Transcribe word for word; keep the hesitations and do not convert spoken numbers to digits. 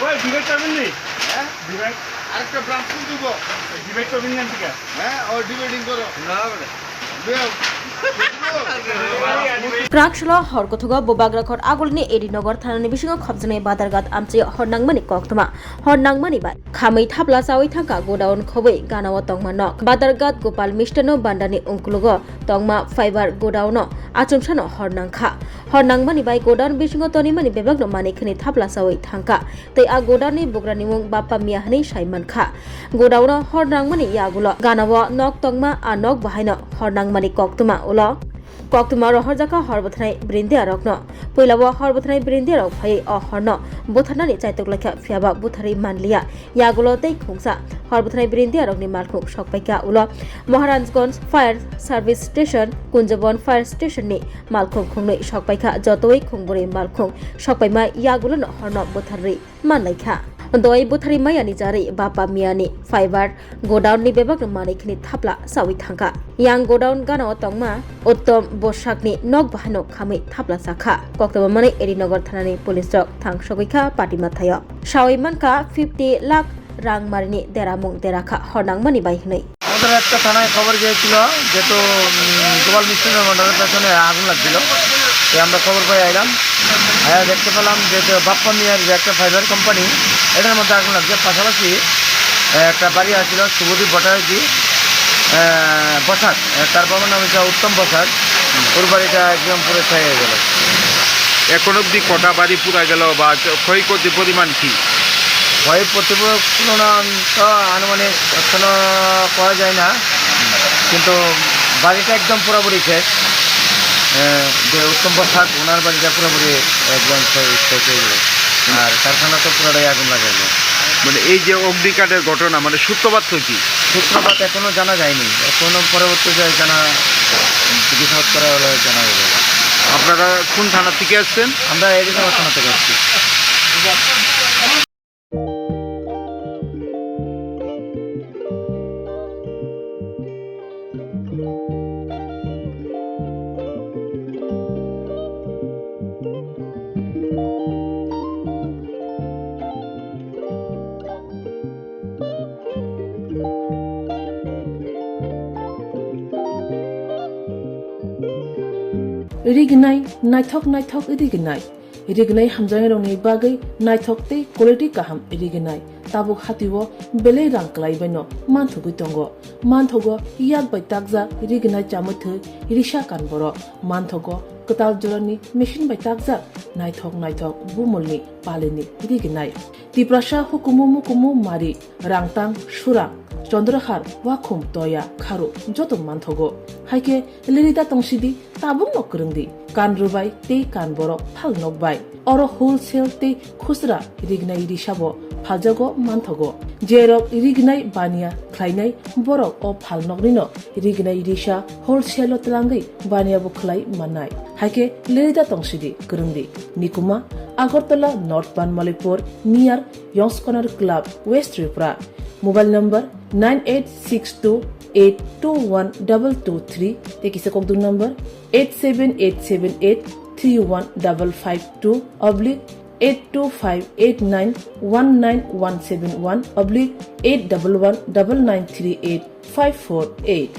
ওই ডিবেট করবেন নি? হ্যাঁ? ডিবেট? আরেকটা ব্রাঞ্চ খুলে দিব। ডিবেট করবেন নি আজকে? হ্যাঁ, ও ডিবেটিং করো। না, বলে। বেও। Kwrak salo hor kothogo Bubagrakhor Agulni Edinagar thanani bisingo khopjaknai Badarghat amchio hor nangmani koktwma. Hor nangmani bai khamwi thapla chawi thangkha godown khobwi ganao tongma nok. Badarghat Gopal Mistano Bandani ungkulugo tongma fiber godown-o achomsano hor nangkha. Hor nangmani bai godown bisingo tonimani bebakno manwi khwnwi thapla chawi thangkha. Tei a godown-ni bugrani mung Bappa Miya hwnwi sai mankha. Godown-o hor nangmani yagulo ganao nok tongma a nok bahaino hor nangmani koktwma ulo. Koktwma rohorjakha hor bwtharnai brindiarokno. Puilao hor bwtharnai brindiarok phaiwi o horno butharnani chaitok laikha, phiyaba butharwi manliya. Yagulo tei khungsa hor bwtharnai brindiarokni malkhung sokpaikha ulo Maharajganj Fire Service Station, Kunjabon Fire Station-ni malkhung khungnwi sokpaikha, jotoi khungbrwi malkhung sokpaima yagulono horno butharwi manlaikha. Doi butharwi mayani jarwi Bappa Miyani fiber godown-ni bebakno manwi khwnwi thapla chawi thangkha. Yang godown ganao tongma Uttom Bosakni nok bahaino khamwi thapla chakha. Koktwma manwi Edinagar thanani police rok thang sogwi kha patima thaio. Sawi mankha fifty lakh rang marini deramung derakha hor nangmani bai hwnwi. আমাদের একটা থানায় খবর গিয়েছিল, যেহেতু, উম, গোপাল মিষ্টান্ন ভান্ডারের পেছনে আগুন লাগছিল, তো আমরা খবর পেয়ে আইলাম। আয়া দেখতে পেলাম যে, যে বাপ্পা মিয়ার যে একটা ফাইবার কোম্পানি, এটার মধ্যে আগুন লাগছে। পাশাপাশি, আহ, একটা বাড়ি আছিল শুভদীপ ভট্টাচার্য, আহ, বসাক, আহ, তার বাবার নাম হচ্ছে উত্তম বসাক, ওর বাড়িটা একদম পুরো ছাই হয়ে গেল। এখন অবধি কটা বাড়ি পুরা গেল বা ক্ষয়ক্ষতির পরিমাণ কি? ক্ষয় ক্ষতিপূরণ তো আনুমানিক এখনো করা যায় না, কিন্তু বাড়িটা একদম পুরোপুরি শেষ। আহ, যে উত্তম বসাক, ওনার বাড়িটা পুরোপুরি একদম শেষ, শেষ হয়ে গেল। আর কারখানা তো পুরোটাই আগুন লাগাইলো। মানে এই যে অগ্নিকাণ্ডের ঘটনা, মানে সূত্রপাত তো কি? সূত্রপাত এখনো জানা যায়নি, এখনো পরবর্তীতে জানা, জিজ্ঞাসাবাদ করা হলে জানা যাবে। আপনারা কোন থানা থেকে আসছেন? আমরা এদিকে থানা থেকে আসছি। Rignai, naithok naithok rignai. Rignai hamjaknairokni bagwi naithok tei quality kaham rignai. Tabuk hatio belai rang kwlaibaino manthogwi tongo. Manthogo yak bai takjak rignai chamwi thwi risa kan borok. Manthogo kwtal jorani machine bai takjak naithok naithok bumulni palini rignai. Tiprasa hukumu mukumu mari, rangtang, surang, chondrahar, wakhum, toya, kharu joto manthogo. Haikhe lirida tongsidi, tabukno kwrwngdi, kan rwbai tei kan borok phal nokbai. Oro wholesale tei khusra rignai risabo phaljago manthogo. Jerok rignai baniya khlainai borok o phalnoknino rignai risa wholesale-o twlangwi baniya bo khlai mannai. Haikhe lirida tongsidi kwrwngdi. Nikuma, Agartala North Banmalipur near Yongskonar Club, West Tripura. Mobile number nine eight six two eight two one double two three tei kisa kokdung number eight seven eight seven eight three one double five two oblique eight two five eight nine one nine one seven one oblique eight double one double nine three eight five four eight.